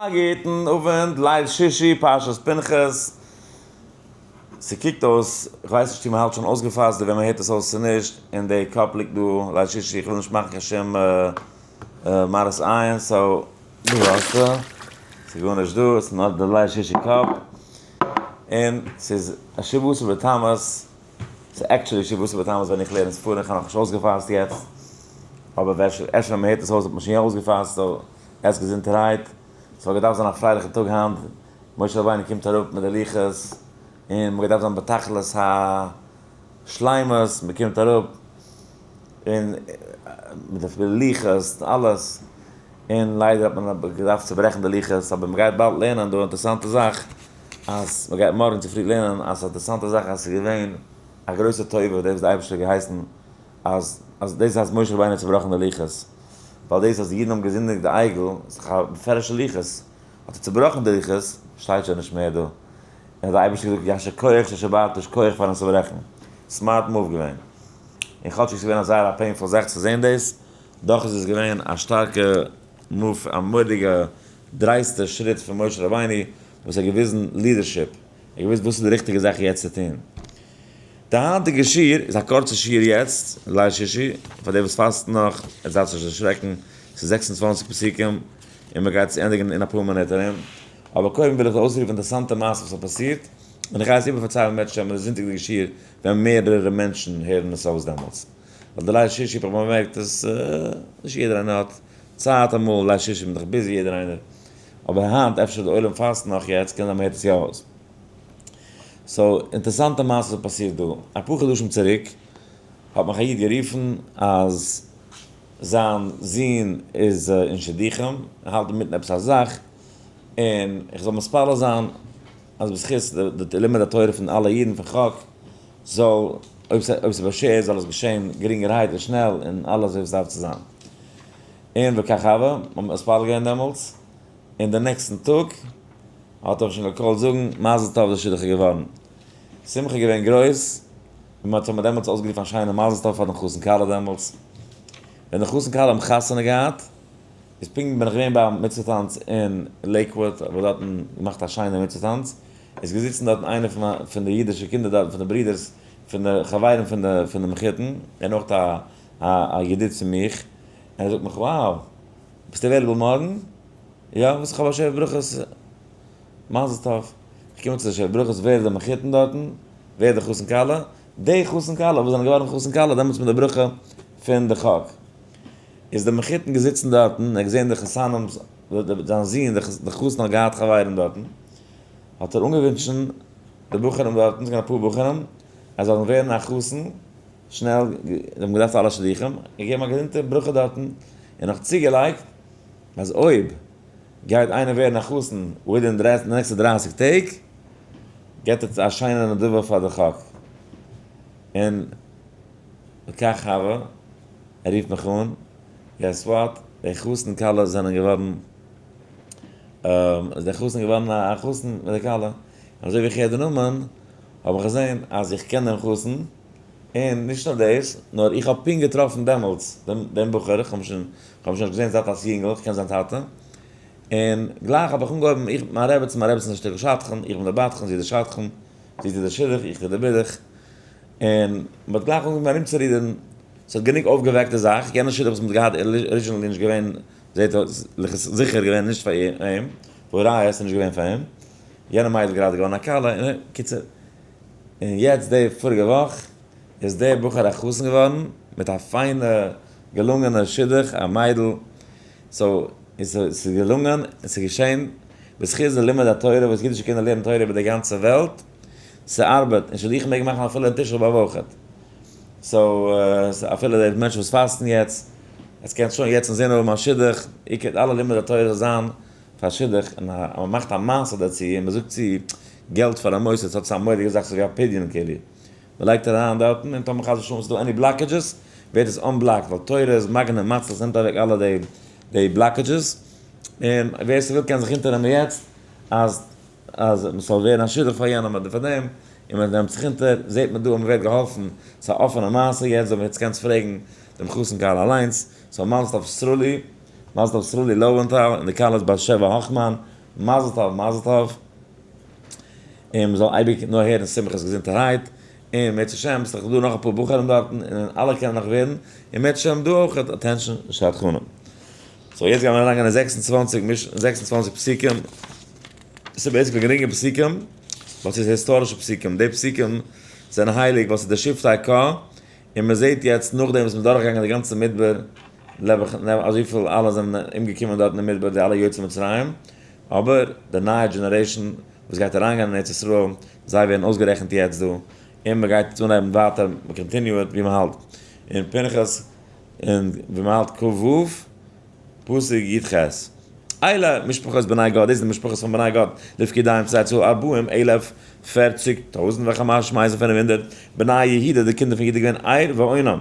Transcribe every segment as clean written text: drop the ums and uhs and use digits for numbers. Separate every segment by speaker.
Speaker 1: א גוטן אווענט, ליל שישי, פרשת פנחס. ס'קוקט אויס, כ'ווייס נישט צו מ'האלט שוין אויסגעפאסט ווען מ'הערט עס אויס צו נישט, און די cup ליגט דא ליל שישי, כ'וויל נישט מאכן קיין שום מראית עין, so דא האסטו, ס'איז גארנישט דא, ס'איז נאר די ליל שישי cup, און ס'איז א שבעה עשר בתמוז, ס'איז actually שבעה עשר בתמוז ווען איך לערן ספרים, כ'האב נאכנישט אויסגעפאסט יעצט, אבער אפשר ווען מ'הערט עס אויס האט מען שוין יא אויסגעפאסט, so עס געזונטערהייט. ס'וואלט געדארפט זיין א פרייליכע טאג היינט, משה רבינו קומט אראפ מיט די לוחות, און מ'האט געדארפט זיין בתכלית השלימות, מ'קומט אראפ און מיט די לוחות אלעס, און ליידער האט מען געדארפט צוברעכן די לוחות, אבער מ'גייט באלד לערנען דא א אינטערעסאנטע זאך, אז מ'גייט מארגן צופרי לערנען אז ס'איז א אינטערעסאנטע זאך אז ס'איז געווען א גרויסע טובה דאס וואס די אייבערשטער האט געהייסן אז אז דאס אז משה רבינו האט צובראכן די לוחות, ווייל דאס אז די אידן האבן געזינדיגט די עגל, איז דאך א מפורש'ע לוחות, האט ער צובראכן די לוחות, שטייט שוין נישט מער דא, און האט די אייבערשטער געזאגט יישר כח ששברת, יישר כח פארן צוברעכן, smart move געווען, און כאטשיג ס'איז געווען א זייער א painful זאך צו זען דאס, דאך איז עס געווען א שטארקע move, א מורא'דיגע דרייסטע שריט פון משה רבינו, וואס ער האט געוויזן leadership, ער האט געוואוסט וואס איז די ריכטיגע זאך יעצט צו טון. די היינטיגע שיעור איז א קורצע שיעור יעצט, ליל שישי, פאר די וואס פאסטן נאך, עטס דארפטס נישט דערשרעקן, ס'איז 26 פסוקים, און מ'גייט עס ענדיגן אין אפאר מינוט ארום. אבער קודם וויל איך אויסרופן אינטערעסאנטע מעשה וואס האט פאסירט, און איך גיי עס איבערפארציילן בעזהשי"ת אין די זונטאג'דיגע שיעור, ווען מערערע מענטשן הערן עס אויס דעמאלטס. ווייל די ליל שישי האב איך באמערקט אז נישט יעדער איינער האט צייט אמאל, ליל שישי איז מען דאך busy יעדער איינער. אבער היינט אפשר די עולם פאסט נאך יעצט, קען זיין מ'הערט עס יא אויס. so, אינטערעסאנטע מעשה האט פאסירט דא. אפאר חדשים צוריק האט מיך א איד גערופן אז זיין זון איז אין שידוכים, ער האלט אינמיטן עפעס א זאך, און איך זאל מתפלל זיין אז בזכות די לימוד התורה פון אלע אידן פון חק זאל, אויב ס'איז באשערט זאל עס געשען גרינגערהייט און שנעל און אלעס ווי עס דארף צו זיין. און וכך הוה, מ'האט מתפלל געווען דעמאלטס, און די נעקסטן טאג האט ער מיך שוין געקאלט זאגן מזל טוב די שידוך איז געווארן. שמחה איז געווען גרויס, און מען האט מיר דעמאלטס אויסגערופן א שיינע מזל טוב פאר דעם חתן כלה דעמאלטס. ווען די חתן כלה האבן חתונה געהאט, איז פונקט בין איך געווען ביי א מצוה טאנץ אין לעיקוואד, האב איך דארטן געמאכט א שיינע מצוה טאנץ, איז געזיצן דארטן איינער פון פון די אידישע קינדער דארטן, פון די ברידערס, פון די חברים פון די פון די מחותן, און אויך א א ידיד צו מיך, און ער זאגט מיך, wow, ביסט available מארגן? יא, וואס איך האב א שבע ברכות, מזל טוב. איך קום צו די שבע ברכות, ווער איז די מחותן דארטן? ווער איז די חתן כלה? די חתן כלה וואס זענען געווארן חתן כלה דעמאלטס מיט די ברכה פון די חק. איז די מחותן געזיצן דארטן, ער האט געזען די חתנים, זיין זון די חתן האט געהאט חברים דארטן, האט ער אנגעווינטשן די בחורים דארטן, ס'איז געווען אפאר בחורים, אז זיי זאלן ווערן א חתן שנעל, זיי האבן געדארפט אלע שידוכים, געגעבן א געזונטע ברכה דארטן, און נאך צוגעלייגט אז אויב גייט איינער ווערן א חתן within די נעקסטע 30 טעג, געט ער א שיינע נדבה פאר די חק. און וכך הוה, ער רופט מיך אן, guess what, די חתן כלה זענען געווארן, איז דער חתן געווארן א חתן מיט די כלה, און אזוי ווי איך הער די נאמען, האב איך געזען אז איך קען דעם חתן, און נישט נאר דאס, נאר איך האב פונקט געטראפן דעמאלטס דעם בחור, איך האב אים שוין נישט געזען זייט אלס יונגל, איך קען זיין טאטע, און גלייך האב איך אנגעהויבן, איך מיט מיין רעבעצן, מיין רעבעצן איז א שטיקל שדכן, איך בין דער בדחן, זי איז די שדכן, זי טוט די שידוך, איך טו די בידוך, און מען האט גלייך אנגעהויבן ארומצורודערן, ס'האט גענוג אויפגעוועקט די זאך, יענע שידוך וואס מען האט געהאט איז originally נישט געווען, זעט אויס, זיכער געווען נישט פאר אים, והא ראיה ס'איז נישט געווען פאר אים, יענע מיידל איז גראדע געווארן א כלה, און קיצור. און יעצט די פאריגע וואך איז דער בחור א חתן געווארן מיט א פיינע געלונגענע שידוך א מיידל, so ס'איז געלונגען און ס'איז געשען בזכות די לימוד התורה וואס אידישע קינדער לערנען תורה איבער די גאנצע וועלט, ס'ארבעט, און שידוכים מעג מען מאכן אפילו אין תשעה באב אויכעט, so אפילו די מענטשן וואס פאסטן יעצט, עטס קענטס שוין יעצט אינזין האבן א שידוך, איר קענט אלע לימוד התורה זאל זיין פאר שידוך, און אז מען מאכט א מעשה דערצו און מען זאגט צו געלט פאר א מוסד, ס'האט צו א מורא'דיגע זאך, ס'איז ווי א פדיון כאילו, מען לייגט אריין דארטן און טאמער חס ושלום ס'איז דא any blockages ווערט עס unblocked, ווייל תורה איז מגן און מציל, ס'נעמט אוועק אלע די די blockages, און ווער ס'וויל קען זיך אונטערנעמען יעצט אז אז ס'זאל ווערן א שידוך פאר יענעם אדער פאר דעם, און מען נעמט זיך אונטער, זעט מען דא אז מען ווערט געהאלפן, ס'איז א אפענע מעשה יעצט, זאל מען יעצט קענסט פרעגן דעם חתן כלה אליינס, so מזל טוב סרולי. מזל טוב סרולי לאווענטאל און די כלה איז בת שבע האכמאן, מזל טוב מזל טוב, און מ'זאל אייביג נאר הערן שמחות געזונטערהייט, און אם ירצה השם ס'איז דאך דא נאך אפאר בחורים דארטן און אלע קענען נאך ווערן, אם ירצה השם דא אויך attention שדכנים. so יעצט גיימיר אריינגיין אין 26 מיש 26 פסוקים, ס'איז basically גרינגע פסוקים, ווייל ס'איז היסטארישע פסוקים, די פסוקים זענען הייליג ווייל ס'איז די שבטי קה, און מ'זעט יעצט נאכדעם וואס מ'איז דורכגעגאנגען די גאנצע מדבר, אזויפיל אלע זענען אומגעקומען דארט אין די מדבר, די אלע יוצאי מצרים, אבער די נייע generation וואס גייט אריינגיין אין ארץ ישראל, זיי ווערן אויסגערעכנט יעצט דא, און מ'גייט אנהייבן ווייטער, מ' continue ט ווי מ'האלט אין פנחס, און ווי מ'האלט כ ו, פסוק י ח. אלה משפחות בני גד, דאס איז די משפחות פון בני גד, לפקודיהם צו זייער צאל 40 אלף, 40,000 וחמש מאות און 500, בני יהודה, די קינדער פון יהודה געווען ער ואונן.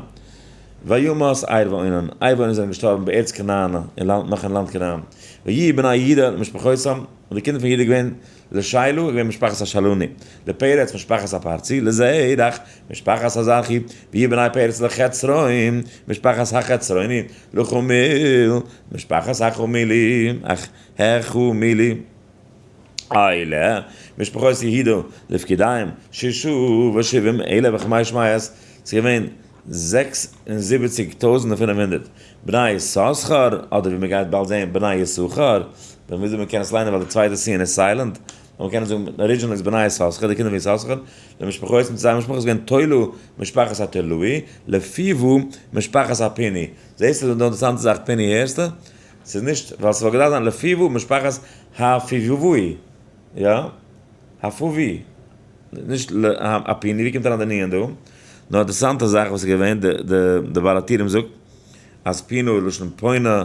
Speaker 1: וימת ער ואונן, ער ואונן זענען געשטארבן בארץ כנען, אין לאנד, נאך אין לאנד כנען. ויהיו בני יהודה משפחותם, און די קינדער פון יהודה געווען לשילו, געווען משפחת השלוני, לפרץ משפחת הפרצי, לזרח משפחת הזרחי, ויהיו בני פרץ לחצרון, משפחת החצרוני, לחומיל, משפחת החומילי, החומילי. אלה, משפחות יהודה, לפקודיהם, 76,500, ס'איז געווען 76,500. בני יששכר, אדער ווי מ'גייט באלד זען, בני יששכר, ווען וויאזוי מ'קען עס ליינען ווייל די צווייטע סיען איז silent, אבער מ'קען עס זאגן, original איז בני יששכר, די קינדער פון יששכר, די משפחות, מיט זייער משפחה איז געווען תולו, משפחת התולוי, לפיבו, משפחת הפיני. זעסטו דא אינטערעסאנטע זאך, פיני הערסטו? ס'איז נישט, ווייל ס'וואלט געדארפט זיין לפיבו, משפחת הפיבוי. יא? הפובי. נישט הפיני, ווי קומט אריין די נון דא? נאר אינטערעסאנטע זאך וואס איז געווען, די בעל הטורים זאגט אז פינו איז לשון פונה,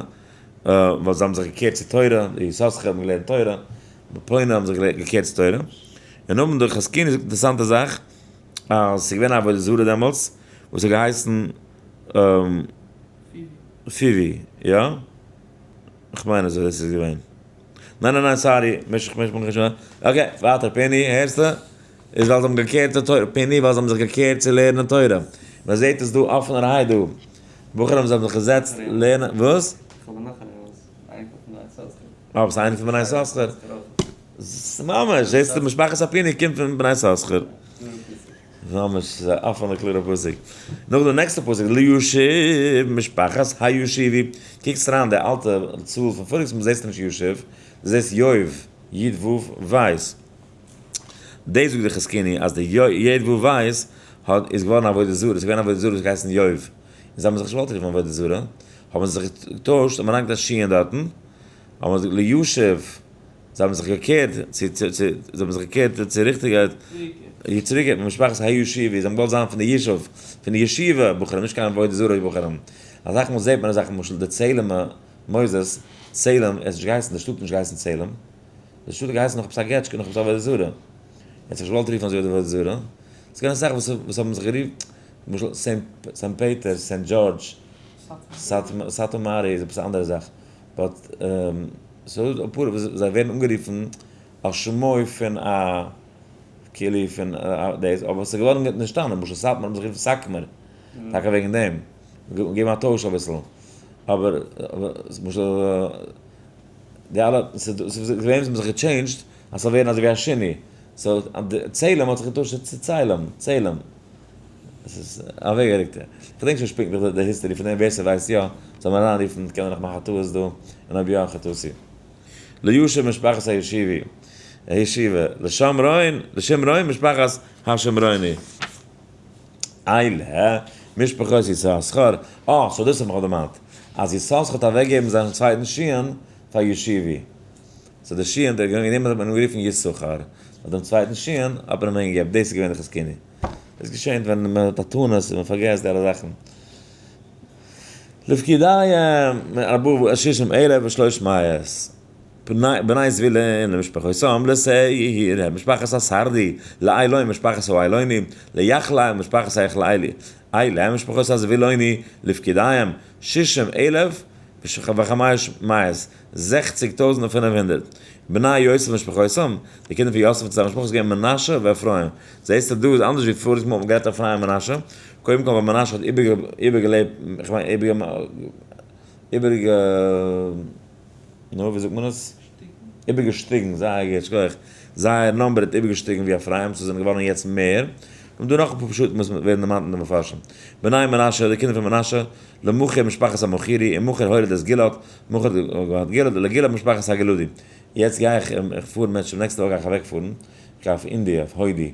Speaker 1: ווייל זיי האבן זיך געקערט צו תורה, די יששכר האבן געלערנט תורה, די פונה האבן זיך געקערט צו תורה. און נאכדעם די חזקוני זאגט אינטערעסאנטע זאך, אז ס'איז געווען א עבודה זרה דעמאלטס, וואס האט געהייסן פיבי, יא? איך מיין אזוי דאס איז געווען. ניין ניין ניין sorry, מיש מיש מיך נישט. okay, ווייטער פיני, הערסטו? איז ווייל זיי האבן געקערט צו תורה, פיני ווייל זיי האבן זיך געקערט צו לערנען תורה. מען זעט עס דא אפענערהייט דא. בחורים זיי האבן זיך געזעצט לערנען, וואס?
Speaker 2: איך האב נאך א רמז, אייניקל פון בני יששכר.
Speaker 1: אה, ביסט אייניקל פון בני יששכר? ממש, זעסטו משפחת הפיני קומט פון בני יששכר. ממש, ס'איז א אפענע קלארע פסוק. נאך די נעקסטע פסוק, לישיב משפחת הישיבי. קוקסט אריין די אלטע צאל פון פאריגס מאל זעסטו נישט ישיב, דו זעסט יוב, י ו ווייס. דאס זאגט די חזקוני אז די י ו ווייס האט איז געווארן עבודה זרה, ס'איז געווען עבודה זרה וואס האט געהייסן יוב. און זיי האבן זיך נישט געוואלט רופן עבודה זרה, האבן זיי זיך געטוישט און מ'לייגט א שין דארטן, האבן זיי לישיב. זיי האבן זיך געקערט צו צו צו זיי האבן זיך געקערט צו ריכטיגקייט, צוריקגעקערט מיט משפחת הישיבי, זיי האבן געוואלט זיין פון די ישוב, פון די ישיבה בחורים, נישט קיין עבודה זרה בחורים. אסאך מאל זעט מען אזאך, למשל די צעהלימע מוסדות, צעהלים, עס האט נישט געהייסן, די שטאט האט נישט געהייסן צעהלים, די שטאט האט געהייסן נאך עפעס א געטשקע, נאך עפעס א עבודה זרה. ער האט זיך נישט געוואלט רופן אזוי ווי די עבודה זרה. עס איז געווען אסאך וואס וואס האבן זיך גערופן, למשל סעינט פעטער, סעינט דזשארדזש, סאטמארי איז עפעס א אנדערע זאך. but ס'איז דא אפאר וואס זיי ווערן אנגערופן על שמו פון א כאילו פון דאס, אבער ס'איז געווארן נשתנה, למשל סאטמאר האבן זיך גערופן סאקמער, טאקע וועגן דעם, געבן א טויש אביסל, אבער למשל די אלע, ס'איז געווען וואס האבן זיך גע change ט אז ס'זאל ווערן אזויווי א שינוי, so צעהלים האט זיך געטוישט צו ציילעם, צעהלים. עס איז אוועקגערוקט. כ'דענק שוין נישט פונקטליך די history פון דעם, ווער ס'ווייסט יא, זאל מיר אריינרופן, קען ער נאך מאכן א טעות דא, און אויב יא, חטאתי. ליושב משפחת הישיבי, הישיבה, לשומרון, לשומרון משפחת השומרוני. אלה משפחות יששכר, אה, so דאס האט מיך דערמאנט, אז יששכר האט אוועקגעגעבן זיין צווייטן שיען פאר ישיבי. so די שיען, דער געווען האט מען אנגערופן יששכר, נאך דעם צווייטן שיען האט מען אים געגעבן, דאס איז געווען די חזקוני. דאס געשענט ווען מען האט א תענית און מען פארגעסט די אלע זאכן. לפקודיהם 360,300. בני זבולון למשפחותם לשעיר משפחת הסרדי, לאילון משפחת האילוני, ליחלאל משפחת היחלאלי, אלה משפחות הזבולוני, לפקודיהם 60,500, 60,500. בני יוסף משפחותם, די קינדער פון יוסף צו זיין משפחה איז געווען מנשה ואפרים. זעסטו דא איז אנדערש ווי פאריגס מאל האט מען גערעדט אפרים און מנשה. קודם כל ווייל מנשה האט איבערגעלעבט, איך מיין. איבערגע נו ווי זאגט מען עס? איבערגעשטיגן, זייער גוט, שכוח. זייער number האט איבערגעשטיגן ווי אפרים, סאו זענען געווארן יעצט מער. און דא נאך אפאר פשטים וואס ווערן דערמאנט אין די מפרשים. בני מנשה, די קינדער פון מנשה, למכיר משפחת המכירי, און מכיר הוליד את גלעד, מכיר האט געהאט גלעד, ולגלעד משפחת הגלעדי. יעצט גיי איך, איך פאר מענטשן, נעקסטע וואך גיי איך אוועקפארן, איך גיי אויף אינדיע, אויף הודי,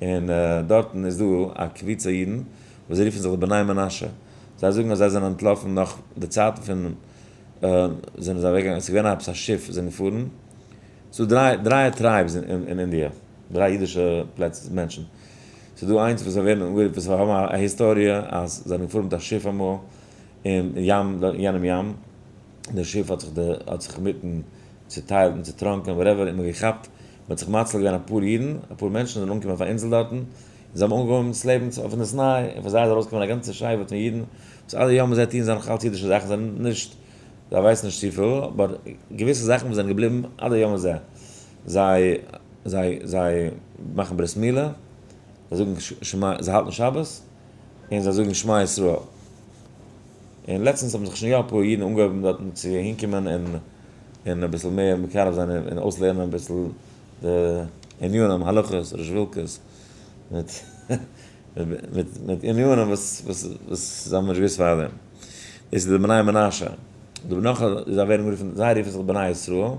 Speaker 1: און דארטן איז דא א קבוצה אידן וואס זיי רופן זיך די בני מנשה. זיי זאגן אז זיי זענען אנטלאפן נאך די צייטן פון זענען זיי אוועקגעגאנגען, ס'איז געווען עפעס א שיף זענען געפארן, ס'איז דא דריי דריי tribes אין אינדיע, דריי אידישע פלעצער מענטשן, ס'איז דא איינס וואס זיי ווערן אנגערופן וואס האבן א היסטאריע אז זיי זענען געפארן מיט א שיף אמאל אין ים יענעם ים, די שיף האט זיך די האט זיך אינמיטן צוטיילט און צוטראנקען whatever און מ'האט געכאפט, מ'האט זיך מציל געווען אפאר אידן, אפאר מענטשן זענען אנגעקומען אויף א אינזל דארטן, און זיי האבן אנגעהויבן דאס לעבן אויף דאס ניי, און פון זיי איז ארויסגעקומען א גאנצע שבט פון אידן, וואס עד היום הזה טוען זיי נאך אלץ אידישע זאכן, זיי זענען נישט, זיי ווייסן נישט צופיל, אבער געוויסע זאכן וואס זענען געבליבן עד היום הזה, זיי, זיי, זיי מאכן ברית מילה, זיי זאגן שמע, זיי האלטן שבת, און זיי זאגן שמע ישראל. און לעצטנס האבן זיך שוין יא אפאר אידן אנגעהויבן דארטן צו אהינקומען און און אביסל מער מקרב זיין און אויסלערנען אביסל די ענינים, הלכות, רעזשוואלקעס, מיט מיט מיט ענינים וואס וואס וואס זיי האבן נישט געוואוסט פארדעם. דאס איז די בני מנשה. די נאך זיי ווערן אנגערופן, זיי רופן זיך בני ישראל,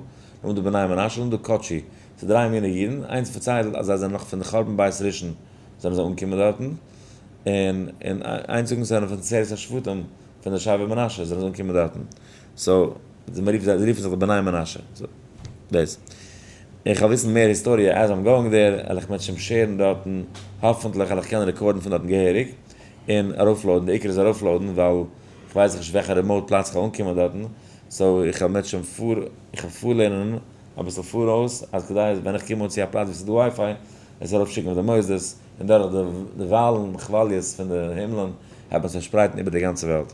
Speaker 1: נאכדעם די בני מנשה, נאכדעם די קאטשי. ס'איז דריי מיני אידן, איינס פארציילט אז זיי זענען נאך פון די חורבן בית ראשון זענען זיי אנגעקומען דארטן, און און איינס זאגן זיי זענען פון עשרת השבטים פון די שבט מנשה זענען זיי אנגעקומען דארטן, so מען רופט זיי, זיי רופן זיך די בני מנשה, so דאס. איך וויל וויסן מער היסטאריע as I'm going there, וועל איך מערצעשעם share ן דארטן, האפענטליך וועל איך קענען record ן פון דארטן געהעריג, און ארויפ load ן, די עיקר איז ארויפ load ן ווייל איך ווייס נישט וועלכע remote פלאץ איך וועל אנקומען דארטן, so איך וועל מערצעשעם פאר, איך וועל פארלערנען אביסל פאראויס אז כדי ווען איך קום אן צו א פלאץ ווי ס'איז דא WiFi עס ארויפשיקן אויף די מוסדות, און דורך די וואלן כוואליעס פון די הימלען העט מען עס פארשפרייטן איבער די גאנצע וועלט.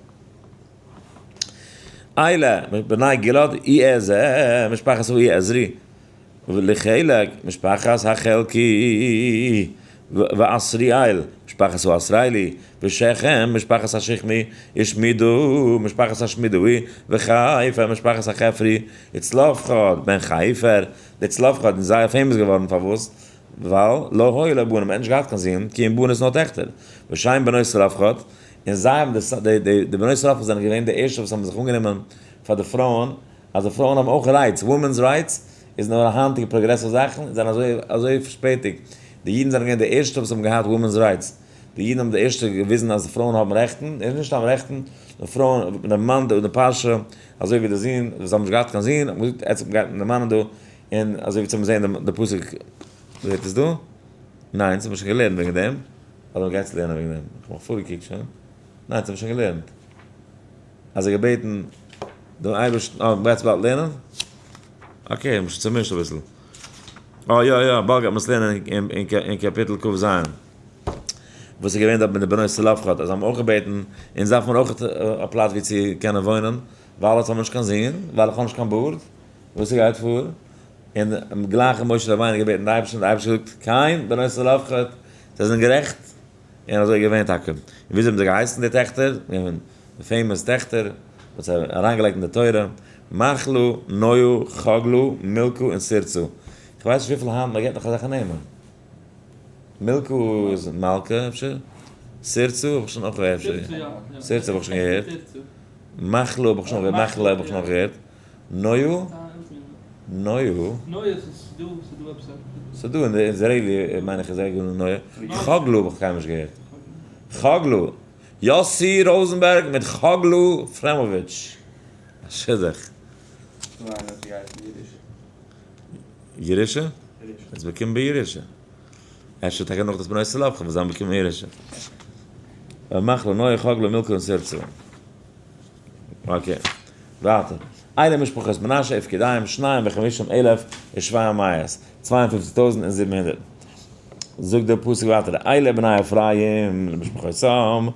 Speaker 1: אלה בני גלעד אי עזר משפחת האי עזרי ולחלק משפחת החלקי ועשריאל משפחת העשריאלי ושכם משפחת השכמי ושמידו משפחת השמידואי וחפר משפחת החפרי וצלפחד בן חפר די צלפחד איז זייער famous געווארן פארוואס? ווייל לא היו לו בנים, ער האט נישט געהאט קיין זון, כי אם בנות נאר טעכטער, ושם בנות צלפחד, און זיי האבן די די די בנות צלפחד זענען געווען די ערשטע וואס האבן זיך אנגענומען פאר די פרויען, אז די פרויען האבן אויך rights, women's rights איז נאר א היינטיגע פראגרעסיוו זאך, זיי זענען אזוי אזוי פארשפעטיגט, די אידן זענען געווען די ערשטע וואס האבן געהאט women's rights, די אידן האבן די ערשטע געוויזן אז פרויען האבן רעכטן, און נישט סתם רעכטן, נאר פרויען, די מאן די פרשה, אזוי ווי די זון, וואס האבן נישט געהאט קיין זון, האט מען געזאגט עטס גייט מיט די מאן דא, און אזוי ווי צו זען די פסוק, זעט עס דא? ניין, אונז האבן שוין געלערנט וועגן דעם, אדער מ'גייט צו לערנען וועגן דעם, איך האב מיך פארגעקוקט שוין, ניין, אונז האבן שוין געלערנט, אז ער געבעטן דעם אייבערשטן, אה, מ'גייט עס באלד לערנען? okay, איך בין שוין צומישט אביסל. אה, יא, יא, באלד גייט מען עס לערנען אין קאפיטל כ"ז. וואס איז געווען דארט מיט די בנות צלפחד, אז זיי האבן אויך געבעטן, אונז דארף מען אויך א פלאץ וואו צו קענען וואוינען, ווייל אונז האבן נישט קיין זון, ווייל איך האב נישט קיין בארד, וואס ס'גייט פאר, און גלייך האט משה רבינו געבעטן די אייבערשטן, די אייבערשטער האט געזאגט, כן, בנות צלפחד, זיי זענען גערעכט, און אזוי איז געווען טאקע. און וויאזוי האבן זיי געהייסן די טעכטער? די famous טעכטער וואס זיי האבן אריינגעלייגט אין די תורה, מחלה, נועה, חגלה, מילכה און תרצה. איך ווייס נישט וויפיל היינט מען געבט נאך אזעלכע נעמען. מילכה איז מלכה אפשר? תרצה האב איך שוין אויך געהערט. תרצה האב איך שוין געהערט. מחלה האב איך שוין אויך געהערט. מחלה האב איך שוין אויך געהערט. נועה? נועה?
Speaker 2: נועה איז דא, ס'איז דא עפעס א.
Speaker 1: ס'איז דא אין די Israeli מיין איך איז ערגעץ נועה. חגלה האב איך קיינמאל נישט געהערט. חגלה. יאסי ראזענבערג מיט חגלה פרעמאוויטש. א שידוך. ירושה? עס באקומט בירושה. אפשר טאקע נאך דאס בנות צלפחד וואס זיי האבן באקומען ירושה. מחלה נועה חגלה מילכה און תרצה. okay. ווייטער. אלה משפחות מנשה ופקודיהם 752,700. 52,700. זאגט דער פסוק ווייטער, אלה בני אפרים למשפחותם,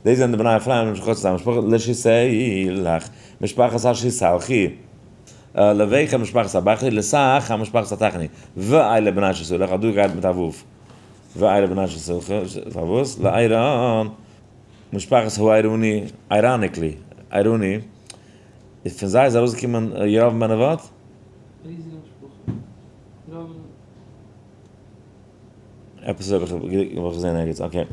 Speaker 1: דאס זענען די בני אפרים למשפחות זיין משפחה, לשותלח, משפחת השותלחי, לבכר משפחת הבכרי, לתח משפחת התחני, ואלה בני שותלח, אז דא גייט מיט א ו', ואלה בני שותלח, פארוואס? לערן, משפחת העירוני, ironically, איירוני. איז פון זיי איז ארויסגעקומען ירבעם בן נבט?
Speaker 2: ריזיגע משפחה. ירבעם.
Speaker 1: עפעס האב איך געזען ערגעץ, okay.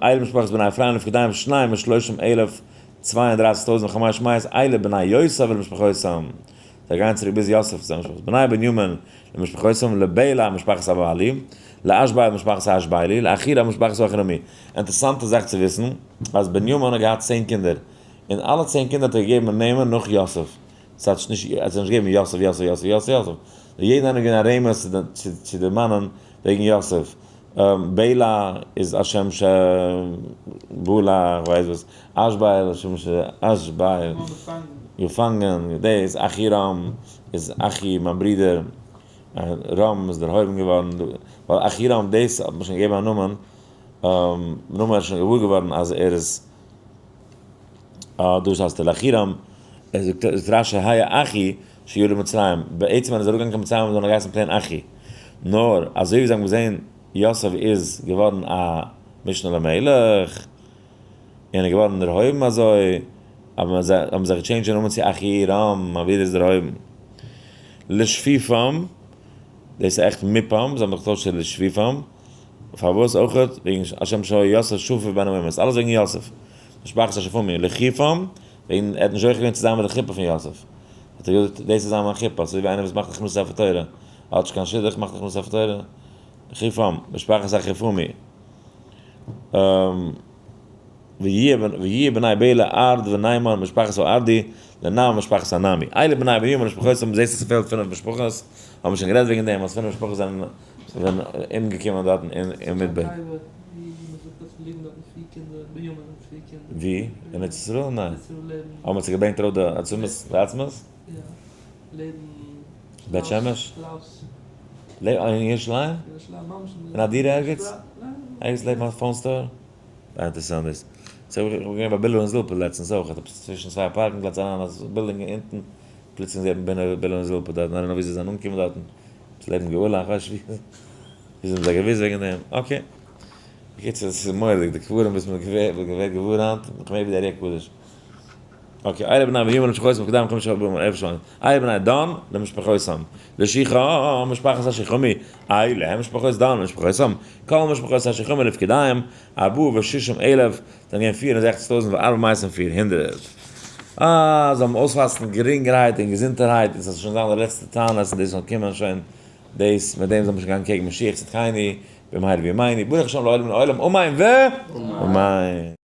Speaker 1: אלה משפחות בני אפרים לפקודיהם שניים ושלושים אלף 32,000 וחמש מאות אלה בני יוסף למשפחותם. זיי גייען צוריק ביז יוסף זיין משפחה. בני בנימין למשפחותם לבלע משפחת הבעלי, לאשבל משפחת האשבלי, לאחירם משפחת האחירמי. אינטערעסאנטע זאך צו וויסן, אז בנימין האט געהאט 10 קינדער. און אלע 10 קינדער האט ער געגעבן נעמען נאך יוסף. עס האט נישט, ער האט נישט געגעבן יוסף, יוסף, יוסף, יוסף, יוסף. יעדער איינער געווען א רמז צו דערמאנען וועגן יוסף. בלע איז א שם ש בולע, איך ווייס וואס. אשבל, א שם ש אשבל. געפאנגען, דאס, אחירם איז אחי, מיין ברודער. רם איז דערהויבן געווארן. ווייל אחירם, דאס האט מען שוין געגעבן א נאמען. נאמען איז שוין געוואר געווארן אז ער איז, דאס הייסט לאחירם. ער זאגט, זאגט רש"י, היה אחי שירד מצרים. בעצם ווען ער איז אראפגעגאנגען קיין מצרים, זאל ער געהייסן plain אחי. נאר, אזוי ווי זיי האבן געזען, יוסף איז געווארן א משנה למלך, און ער איז געווארן דערהויבן אזוי, האבן זיי, האבן זיי גע change ט די נאמען צו אחירם, מיין ברודער איז דערהויבן. לשפיפם, דאס איז עכט מופם, זיי האבן זיך געטוישט צו לשפיפם. פארוואס אויכעט? וועגן השם שהיה יוסף שפוף בין האומות, אלעס וועגן יוסף. משפחת השפומי, לחיפם, וועגן ער האט נישט זוכה געווען צו זיין מיט די חופה פון יוסף. האט ער געזאגט, דאס איז זיין מיין חופה, אזוי ווי איינער וואס מאכט הכנסת ספר תורה, האט נישט קיין שידוך, מאכט הכנסת ספר תורה. לחיפם, משפחת החיפומי. ויהי בני בלע ארד וניימן משפחת הארדי, לנעם משפחת הנעמי. אלה בני בנימין משפחותם, זעהסט אז ס'פעלט פינף משפחות, האבן מיר שוין גערעדט וועגן דעם, אז פינף משפחות זענען אומגעקומען דארטן אין מדבר. ווי? אין ארץ ישראל? ניין. האבן מיר זיך געברענגט ארויף די עצמות, די עצמות? בית שמש? אין ירושלים? אין א דירה ערגעץ? ערגעץ לעבן א phone store? אינטערעסאנט דאס. so איך בין געווען ביי בילא און זילפא לעצטנס אויך, עפעס צווישן צוויי parking lots אריין א building אונטן, פלוצלינג זעט מען בילא און זילפא דארטן, I don't know ווי זיי זענען אנגעקומען דארטן, עפעס לעבן גאולה, איך ווייס נישט ווי, ווי זיי האבן זיי געוואוסט וועגן דעם, okay. בקיצור, עס איז מורא'דיג, די קברים וואס מען ווערט געוואר היינט, נאך מער ווי די ארי הקדוש. okay, אלה בני בנימין למשפחותם לפקודיהם חמשה ארבעים אלף ושמונה. אלה בני דן למשפחותם. לשיחם משפחת השיחמי, אלה משפחות דן למשפחותם. כל משפחות השיחמי לפקודיהם, ארבעה ושישים אלף, זענען געווען 64,000 וארבע מאות און 400. אה, זיי האבן אויספאסטן גרינגערהייט און געזונטערהייט, און ס'זאל שוין זיין די לעצטע טענות, און דאס זאל קומען שוין, דאס, מיט דעם זאל מען שוין גיין קעגן משיח צדקנו, במהרה בימינו, ברוך השם לעולם לעולם, אמן ו- אמן.